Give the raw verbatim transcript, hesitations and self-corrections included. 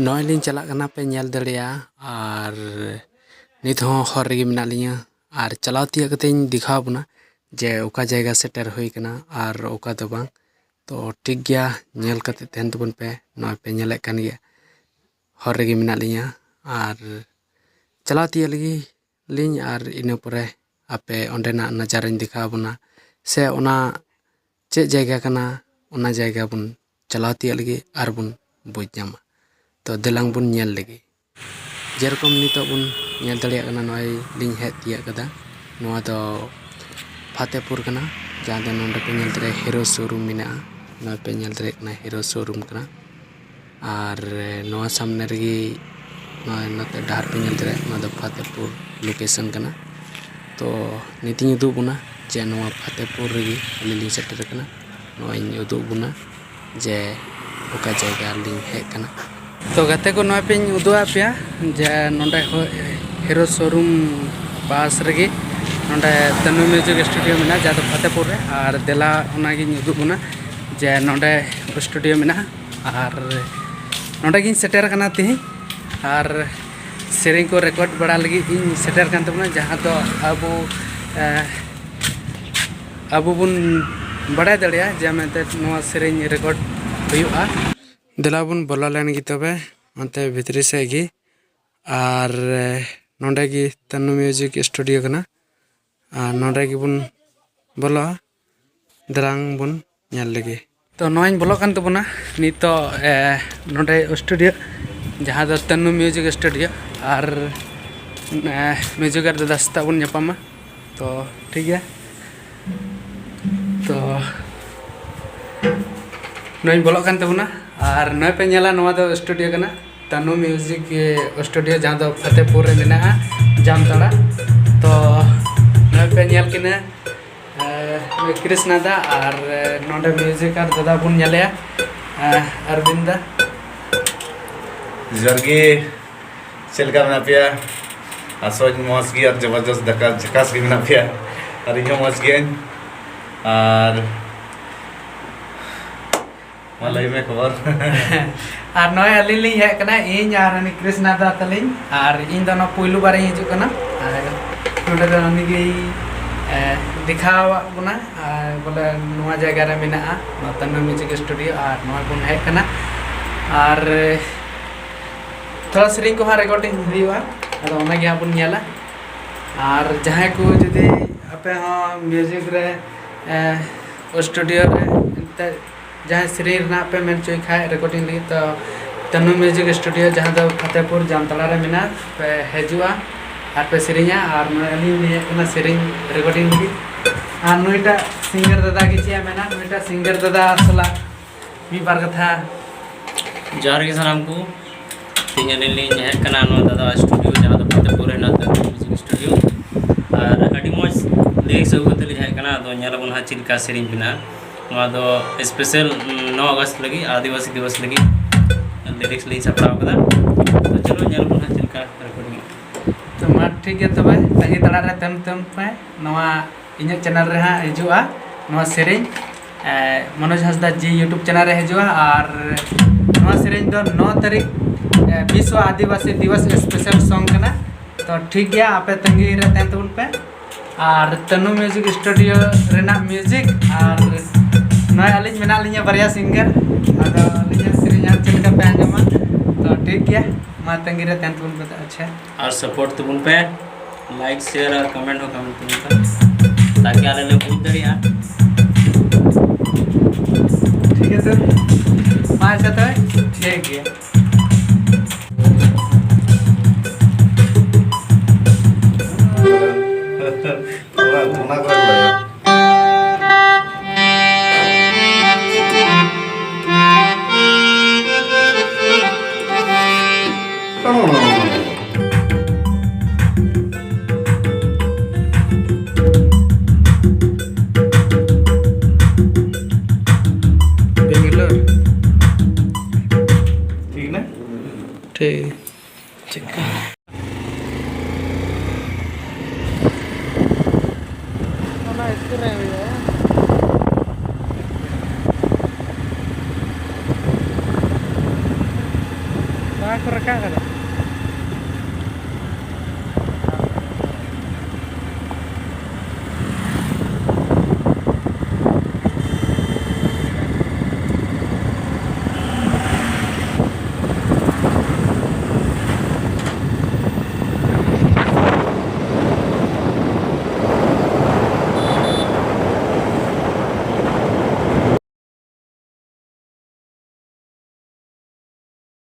ᱱᱚᱜᱼᱚᱭ ᱞᱤᱧ ᱪᱟᱞᱟᱜ ᱠᱟᱱᱟ, ᱯᱮ ᱧᱮᱞ ᱫᱟᱲᱮᱭᱟᱜᱼᱟ᱾ ᱟᱨ ᱱᱤᱛ ᱦᱚᱸ ᱦᱚᱨ ᱨᱮᱜᱮ ᱢᱮᱱᱟᱜ ᱞᱤᱧᱟᱹ᱾ ᱟᱨ ᱪᱟᱞᱟᱣ ᱛᱤᱭᱟᱹᱜ ᱠᱟᱛᱮᱧ ᱫᱮᱠᱷᱟᱣ ᱟᱵᱚᱱᱟ ᱡᱮ ᱚᱠᱟ ᱡᱟᱭᱜᱟ ᱥᱮᱴᱮᱨ ᱦᱩᱭ ᱠᱟᱱᱟ ᱟᱨ ᱚᱠᱟ ᱫᱚ ᱵᱟᱝ᱾ ᱛᱚ ᱴᱷᱤᱠ ᱜᱮᱭᱟ, ᱧᱮᱞ ᱠᱟᱛᱮ ᱛᱟᱦᱮᱱ ᱛᱟᱵᱚᱱ ᱯᱮ᱾ ᱱᱚᱜᱼᱚᱭ ᱯᱮ ᱧᱮᱞᱮᱫ ᱠᱟᱱ ᱜᱮᱭᱟ, ᱦᱚᱨ ᱨᱮᱜᱮ ᱢᱮᱱᱟᱜ ᱞᱤᱧᱟᱹ᱾ ᱟᱨ ᱪᱟᱞᱟᱣ ᱛᱤᱭᱟᱹᱜ ᱞᱟᱹᱜᱤᱫ ᱞᱤᱧ, ᱟᱨ ᱤᱱᱟᱹ ᱯᱚᱨᱮ ᱟᱯᱮ ᱚᱸᱰᱮᱱᱟᱜ ᱱᱟᱡᱟᱨᱟᱧ ᱫᱮᱠᱷᱟᱣ ᱟᱵᱚᱱᱟ, ᱥᱮ ᱚᱱᱟ ᱪᱮᱫ ᱡᱟᱭᱜᱟ ᱠᱟᱱᱟ, ᱚᱱᱟ ᱡᱟᱭᱜᱟ ᱵᱚᱱ ᱪᱟᱞᱟᱣ ᱛᱤᱭᱟᱹᱜ ᱞᱟᱹᱜᱤᱫ ᱟᱨ ᱵᱚᱱ ᱵᱩᱡᱽ ᱧᱟᱢᱟ᱾ ᱛᱚ ᱫᱮᱞᱟᱝ ᱵᱚᱱ ᱧᱮᱞ ᱞᱮᱜᱮ᱾ ᱡᱮᱨᱚᱠᱚᱢ ᱱᱤᱛᱚᱜ ᱵᱚᱱ ᱧᱮᱞ ᱫᱟᱲᱮᱭᱟᱜ ᱠᱟᱱᱟ, ᱱᱚᱜᱼᱚᱭ ᱞᱤᱧ ᱦᱮᱡ ᱛᱤᱭᱟᱹᱜ ᱠᱟᱫᱟ᱾ ᱱᱚᱣᱟ ᱫᱚ ᱯᱷᱟᱛᱮᱯᱩᱨ ᱠᱟᱱᱟ, ᱡᱟᱦᱟᱸ ᱫᱚ ᱱᱚᱰᱮ ᱯᱮ ᱧᱮᱞ ᱫᱟᱲᱮᱭᱟᱜᱼᱟ, ᱦᱤᱨᱳ ᱥᱳᱨᱩᱢ ᱢᱮᱱᱟᱜᱼᱟ᱾ ᱱᱚᱣᱟ ᱯᱮ ᱧᱮᱞ ᱫᱟᱲᱮᱭᱟᱜ ᱠᱟᱱᱟ, ᱦᱤᱨᱳ ᱥᱳᱨᱩᱢ ᱠᱟᱱᱟ᱾ ᱟᱨ ᱱᱚᱣᱟ ᱥᱟᱢᱱᱮ ᱨᱮᱜᱮ ᱱᱚᱜᱼᱚᱭ ᱱᱚᱛᱮ ᱰᱟᱦᱟᱨ ᱯᱮ ᱧᱮᱞ ᱫᱟᱲᱮᱭᱟᱜᱼᱟ, ᱱᱚᱣᱟ ᱫᱚ ᱯᱷᱟᱛᱮᱯᱩᱨ ᱞᱳᱠᱮᱥᱚᱱ ᱠᱟᱱᱟ᱾ ᱛᱚ ᱱᱤᱛᱤᱧ ᱩᱫᱩᱜ ᱵᱚᱱᱟ ᱡᱮ ᱱᱚᱣᱟ ᱯᱷᱟᱛᱮᱯᱩᱨ ᱨᱮᱜᱮ ᱟᱹᱞᱤᱧ ᱞᱤᱧ ᱥᱮᱴᱮᱨ ᱟᱠᱟᱱᱟ᱾ ᱱᱚᱜᱼᱚᱭ ᱤᱧ ᱩᱫᱩᱜ ᱵᱚᱱᱟ ᱡᱮ ᱚᱠᱟ ᱡᱟᱭᱜᱟ ᱞᱤᱧ ᱦᱮᱡ ᱟᱠᱟᱱᱟ᱾ ᱛᱚ ᱜᱟᱛᱮ ᱠᱚ, ᱱᱚᱜᱼᱚᱭ ᱯᱮᱧ ᱩᱫᱩᱜ ᱟᱫ ᱯᱮᱭᱟ ᱡᱮ ᱱᱚᱰᱮ ᱦᱚ-, ᱦᱤᱨᱳ ᱥᱳᱨᱩᱢ ᱯᱟᱥ ᱨᱮᱜᱮ ᱱᱚᱰᱮ ᱛᱟᱱᱩ ᱢᱤᱭᱩᱡᱤᱠ ᱥᱴᱩᱰᱤᱭᱳ ᱢᱮᱱᱟᱜᱼᱟ, ᱡᱟᱦᱟᱸ ᱫᱚ ᱯᱷᱟᱛᱮᱯᱩᱨ ᱨᱮ᱾ ᱟᱨ ᱫᱮᱞᱟ ᱚᱱᱟᱜᱤᱧ ᱩᱫᱩᱜ ᱵᱚᱱᱟ ᱡᱮ ᱱᱚᱰᱮ ᱥᱴᱩᱰᱤᱭᱳ ᱢᱮᱱᱟᱜᱼᱟ᱾ ᱟᱨ ᱱᱚᱰᱮ ᱜᱤᱧ ᱥᱮᱴᱮᱨ ᱟᱠᱟᱱᱟ ᱛᱮᱦᱮᱧ᱾ ᱟᱨ ᱥᱮᱨᱮᱧ ᱠᱚ ᱨᱮᱠᱚᱨᱰ ᱵᱟᱲᱟ ᱞᱟᱹᱜᱤᱫ ᱤᱧ ᱥᱮᱴᱮᱨ ᱠᱟᱱ ᱛᱟᱵᱚᱱᱟ, ᱡᱟᱦᱟᱸ ᱫᱚ ᱟᱵᱚ, ᱮ, ᱟᱵᱚ ᱵᱚᱱ ᱵᱟᱲᱟᱭ ᱫᱟᱲᱮᱭᱟᱜᱼᱟ ᱡᱮ ᱢᱮᱱᱛᱮ ᱱᱚᱣᱟ ᱥᱮᱨᱮᱧ ᱨᱮᱠᱚᱨᱰ ᱦᱩᱭᱩᱜᱼᱟ᱾ ᱫᱮᱞᱟ ᱵᱚᱱ ᱵᱚᱞᱚ ᱞᱮᱱ ᱜᱮ ᱛᱚᱵᱮ ᱚᱱᱛᱮ ᱵᱷᱤᱛᱨᱤ ᱥᱮᱫ ᱜᱮ᱾ ᱟᱨ, ᱮ, ᱱᱚᱰᱮ ᱜᱮ ᱛᱟᱱᱩ ᱢᱤᱭᱩᱡᱤᱠ ᱥᱴᱩᱰᱤᱭᱳ ᱠᱟᱱᱟ᱾ ᱟᱨ ᱱᱚᱰᱮ ᱜᱮᱵᱚᱱ ᱵᱚᱞᱚᱜᱼᱟ᱾ ᱫᱮᱞᱟᱝ ᱵᱚᱱ ᱧᱮᱞ ᱞᱮᱜᱮ᱾ ᱛᱚ ᱱᱚᱣᱟᱧ ᱵᱚᱞᱚᱜ ᱠᱟᱱ ᱛᱟᱵᱚᱱᱟ ᱱᱤᱛᱚᱜ, ᱮ, ᱱᱚᱰᱮ ᱥᱴᱩᱰᱤᱭᱳ, ᱡᱟᱦᱟᱸ ᱫᱚ ᱛᱟᱱᱩ ᱢᱤᱭᱩᱡᱤᱠ ᱥᱴᱩᱰᱤᱭᱳ᱾ ᱟᱨ, ᱮ, ᱢᱤᱭᱩᱡᱤᱠ ᱟᱨ ᱫᱟᱫᱟ ᱥᱟᱛᱟᱜ ᱵᱚᱱ ᱧᱟᱯᱟᱢᱟ᱾ ᱛᱚ ᱴᱷᱤᱠ ᱜᱮᱭᱟ, ᱛᱚ ᱱᱚᱣᱟᱧ ᱵᱚᱞᱚᱜ ᱠᱟᱱ ᱛᱟᱵᱚᱱᱟ᱾ ᱟᱨ ᱱᱚᱜᱼᱚᱭ ᱯᱮ ᱧᱮᱞᱟ, ᱱᱚᱣᱟ ᱫᱚ ᱥᱴᱩᱰᱤᱭᱳ ᱠᱟᱱᱟ, ᱛᱟᱱᱩ ᱢᱤᱭᱩᱡᱤᱠ, ᱮ, ᱥᱴᱩᱰᱤᱭᱳ, ᱡᱟᱦᱟᱸ ᱫᱚ ᱯᱷᱟᱛᱮᱯᱩᱨ ᱨᱮ ᱢᱮᱱᱟᱜᱼᱟ, ᱡᱟᱢᱛᱟᱲᱟ᱾ ᱛᱚ ᱱᱚᱜᱼᱚᱭ ᱯᱮ ᱧᱮᱞ ᱠᱤᱱᱟᱹ, ᱮ, ᱱᱩᱭ ᱠᱨᱤᱥᱱᱟ ᱫᱟ ᱟᱨ, ᱮ, ᱱᱚᱰᱮ ᱢᱤᱭᱩᱡᱤᱠ ᱟᱨ ᱫᱟᱫᱟ ᱵᱚᱱ ᱧᱮᱞᱮᱭᱟ, ᱮ, ᱟᱨᱵᱤᱱ ᱫᱟ᱾ ᱡᱚᱦᱟᱨ ᱜᱮ, ᱪᱮᱫ ᱞᱮᱠᱟ ᱢᱮᱱᱟᱜ ᱯᱮᱭᱟ? ᱟᱥᱚᱜ ᱟᱹᱧ ᱢᱚᱡᱽ ᱜᱮ ᱟᱨ ᱡᱚᱵᱚᱨᱡᱚᱥ ᱫᱟᱠᱟ ᱡᱷᱟᱠᱟᱥ ᱜᱮ ᱢᱮᱱᱟᱜ ᱯᱮᱭᱟ, ᱟᱨ ᱤᱧ ᱦᱚᱸ ᱢᱚᱡᱽ ᱜᱤᱭᱟᱹᱧ᱾ ᱟᱨ ᱞᱟᱹᱭ ᱢᱮ ᱠᱷᱚᱵᱚᱨ᱾ ᱟᱨ ᱱᱚᱜᱼᱚᱭ ᱟᱹᱞᱤᱧ ᱞᱤᱧ ᱦᱮᱡ ᱟᱠᱟᱱᱟ, ᱤᱧ ᱟᱨ ᱩᱱᱤ ᱠᱨᱤᱥᱱᱟ ᱫᱟ ᱛᱟᱹᱞᱤᱧ, ᱟᱨ ᱤᱧ ᱫᱚ ᱱᱚᱣᱟ ᱯᱩᱭᱞᱩ ᱵᱟᱨᱤᱧ ᱦᱤᱡᱩᱜ ᱠᱟᱱᱟ᱾ ᱟᱨ ᱱᱚᱰᱮ ᱫᱚ ᱩᱱᱤ ᱜᱮᱭ, ᱮ, ᱫᱮᱠᱷᱟᱣᱟᱜ ᱵᱚᱱᱟ, ᱟᱨ ᱵᱚᱞᱮ ᱱᱚᱣᱟ ᱡᱟᱭᱜᱟ ᱨᱮ ᱢᱮᱱᱟᱜᱼᱟ ᱱᱚᱣᱟ ᱛᱟᱱᱱᱟ ᱢᱤᱣᱡᱤᱠ ᱥᱴᱩᱰᱤᱭᱳ, ᱟᱨ ᱱᱚᱣᱟ ᱵᱚᱱ ᱦᱮᱡ ᱠᱟᱱᱟ᱾ ᱟᱨ ᱛᱷᱚᱲᱟ ᱥᱮᱨᱮᱧ ᱠᱚᱦᱚᱸ ᱨᱮᱠᱚᱨᱰᱤᱝ ᱦᱩᱭᱩᱜᱼᱟ, ᱟᱫᱚ ᱚᱱᱟ ᱜᱮ ᱦᱟᱸᱜ ᱵᱚᱱ ᱧᱮᱞᱟ᱾ ᱟᱨ ᱡᱟᱦᱟᱸᱭ ᱠᱚ ᱡᱩᱫᱤ ᱟᱯᱮ ᱦᱚᱸ ᱢᱤᱣᱡᱤᱠ ᱨᱮ, ᱮ, ᱥᱴᱩᱰᱤᱭᱳ ᱨᱮ ᱮᱱᱛᱮ ᱡᱟᱦᱟᱸᱭ ᱥᱮᱨᱮᱧ ᱨᱮᱱᱟᱜ ᱯᱮ ᱢᱮᱱ ᱦᱚᱪᱚᱭ ᱠᱷᱟᱡ ᱨᱮᱠᱚᱨᱰᱤᱝ ᱞᱟᱹᱜᱤᱫ, ᱛᱚ ᱛᱟᱱᱱᱩ ᱢᱤᱣᱡᱤᱠ ᱥᱴᱩᱰᱤᱭᱳ, ᱡᱟᱦᱟᱸ ᱫᱚ ᱯᱷᱟᱛᱮᱯᱩᱨ ᱡᱟᱢᱛᱟᱲᱟ ᱨᱮ ᱢᱮᱱᱟᱜᱼᱟ, ᱯᱮ ᱦᱤᱡᱩᱜᱼᱟ ᱟᱨ ᱯᱮ ᱥᱮᱨᱮᱧᱟ᱾ ᱟᱨ ᱱᱚᱜᱼᱚᱭ ᱟᱹᱞᱤᱧ ᱞᱤᱧ ᱦᱮᱡ ᱠᱟᱱᱟ ᱥᱮᱨᱮᱧ ᱨᱮᱠᱚᱨᱰᱤᱝ ᱞᱟᱹᱜᱤᱫ᱾ ᱟᱨ ᱱᱩᱭᱴᱟᱜ ᱥᱤᱝᱜᱟᱨ ᱫᱟᱫᱟ ᱜᱮ ᱪᱮᱫ ᱮ ᱢᱮᱱᱟ, ᱱᱩᱭᱴᱟᱜ ᱥᱤᱝᱜᱟᱨ ᱫᱟᱫᱟ ᱥᱟᱞᱟᱜ ᱢᱤᱫ ᱵᱟᱨ ᱠᱟᱛᱷᱟ᱾ ᱡᱚᱦᱟᱨ ᱜᱮ ᱥᱟᱱᱟᱢ ᱠᱚ᱾ ᱛᱮᱦᱮᱧ ᱟᱹᱞᱤᱧ ᱞᱤᱧ ᱦᱮᱡ ᱠᱟᱱᱟ ᱱᱚᱣᱟ ᱫᱟᱫᱟ ᱥᱴᱩᱰᱤᱭᱳ, ᱡᱟᱦᱟᱸ ᱫᱚ ᱯᱷᱟᱛᱮᱯᱩᱨ ᱨᱮ ᱦᱮᱱᱟᱜ ᱛᱟᱵᱚᱱᱟ ᱢᱤᱣᱡᱤᱠ ᱥᱴᱩᱰᱤᱭᱳ᱾ ᱟᱨ ᱟᱹᱰᱤ ᱢᱚᱡᱽ ᱞᱤᱨᱤᱠᱥ ᱟᱹᱜᱩ ᱠᱟᱛᱮ ᱞᱤᱧ ᱦᱮᱡ ᱠᱟᱱᱟ᱾ ᱟᱫᱚ ᱧᱮᱞ ᱟᱵᱚᱱ ᱦᱟᱸᱜ ᱪᱮᱫ ᱞᱮᱠᱟ ᱥᱮᱨᱮᱧ ᱵᱮᱱᱟᱜᱼᱟ᱾ ᱱᱚᱣᱟ ᱫᱚ ᱥᱯᱮᱥᱟᱞ ᱱᱚ ᱟᱜᱚᱥᱴ ᱞᱟᱹᱜᱤᱫ, ᱟᱹᱫᱤᱵᱟᱹᱥᱤ ᱫᱤᱵᱚᱥ ᱞᱟᱹᱜᱤᱫ ᱞᱤᱨᱤᱠᱥ ᱞᱤᱧ ᱥᱟᱯᱲᱟᱣ ᱠᱟᱫᱟ᱾ ᱛᱚ ᱪᱚᱞᱚ ᱧᱮᱞ ᱟᱵᱚᱱ ᱦᱟᱸᱜ ᱪᱮᱫ ᱞᱮᱠᱟ ᱨᱮᱠᱚᱨᱰᱤᱝ᱾ ᱛᱚ ᱢᱟ ᱴᱷᱤᱠ ᱜᱮᱭᱟ, ᱛᱚᱵᱮ ᱛᱟᱺᱜᱤ ᱛᱟᱲᱟᱜ ᱨᱮ ᱛᱟᱹᱢ ᱛᱟᱹᱢ ᱯᱮ᱾ ᱱᱚᱣᱟ ᱤᱧᱟᱹᱜ ᱪᱮᱱᱮᱞ ᱨᱮ ᱦᱟᱸᱜ ᱦᱤᱡᱩᱜᱼᱟ ᱱᱚᱣᱟ ᱥᱮᱨᱮᱧ, ᱮ, ᱢᱚᱱᱳᱡᱽ ᱦᱟᱸᱥᱫᱟ ᱡᱤ YouTube ᱪᱮᱱᱮᱞ ᱨᱮ ᱦᱤᱡᱩᱜᱼᱟ᱾ ᱟᱨ ᱱᱚᱣᱟ ᱥᱮᱨᱮᱧ ᱫᱚ ᱱᱚ ᱛᱟᱹᱨᱤᱠᱷ, ᱮ, ᱵᱤᱥᱣᱚ ᱟᱹᱫᱤᱵᱟᱹᱥᱤ ᱫᱤᱵᱚᱥ ᱥᱯᱮᱥᱟᱞ ᱥᱚᱝ ᱠᱟᱱᱟ᱾ ᱛᱚ ᱴᱷᱤᱠ ᱜᱮᱭᱟ, ᱟᱯᱮ ᱛᱟᱺᱜᱤ ᱨᱮ ᱛᱟᱦᱮᱱ ᱛᱟᱵᱚᱱ ᱯᱮ᱾ ᱟᱨ ᱛᱟᱹᱱᱩ ᱢᱤᱣᱡᱤᱠ ᱥᱴᱩᱰᱤᱭᱳ ᱨᱮᱱᱟᱜ ᱢᱤᱣᱡᱤᱠ, ᱟᱨ ᱱᱚᱜᱼᱚᱭ ᱟᱹᱞᱤᱧ ᱢᱮᱱᱟᱜ ᱞᱤᱧᱟ ᱵᱟᱨᱭᱟ ᱥᱤᱝᱜᱟᱨ, ᱟᱫᱚ ᱟᱹᱞᱤᱧᱟᱜ ᱥᱮᱨᱮᱧ ᱟᱨ ᱪᱮᱫ ᱞᱮᱠᱟ ᱯᱮ ᱟᱸᱡᱚᱢᱟ? ᱛᱚ ᱴᱷᱤᱠ ᱜᱮᱭᱟ, ᱢᱟ ᱛᱟᱺᱜᱤ ᱨᱮ ᱛᱟᱦᱮᱱ ᱛᱟᱵᱚᱱ ᱯᱮ᱾ ᱟᱪᱪᱷᱟ, ᱟᱨ ᱥᱟᱯᱳᱨᱴ ᱛᱟᱵᱚᱱ ᱯᱮ, ᱞᱟᱭᱤᱠ, ᱥᱮᱭᱟᱨ ᱟᱨ ᱠᱚᱢᱮᱱᱴ ᱦᱚᱸ ᱠᱚᱢᱮᱱᱴ ᱛᱟᱵᱚᱱ ᱯᱮ, ᱛᱟᱠᱤ ᱟᱞᱮ ᱞᱮ ᱵᱩᱡᱽ ᱫᱟᱲᱮᱭᱟᱜᱼᱟ᱾ ᱴᱷᱤᱠ ᱟᱪᱷᱮ, ᱢᱟ ᱟᱪᱪᱷᱟ ᱛᱚᱵᱮ, ᱴᱷᱤᱠ ᱜᱮᱭᱟ᱾ ᱚᱱᱟ, ᱚᱱᱟ ᱠᱚ ᱞᱟᱹᱭᱟ᱾ ᱵᱮᱝᱜᱟᱞᱳᱨ᱾ ᱴᱷᱤᱠ ᱱᱟ? ᱴᱷᱤᱠ᱾ ᱪᱮᱫ ᱠᱟ? ᱚᱱᱟ ᱥᱠᱨᱤᱱ ᱨᱮ ᱦᱩᱭᱩᱜᱼᱟ᱾ ᱠᱚ ᱨᱟᱠᱟᱵ ᱠᱟᱫᱟ᱾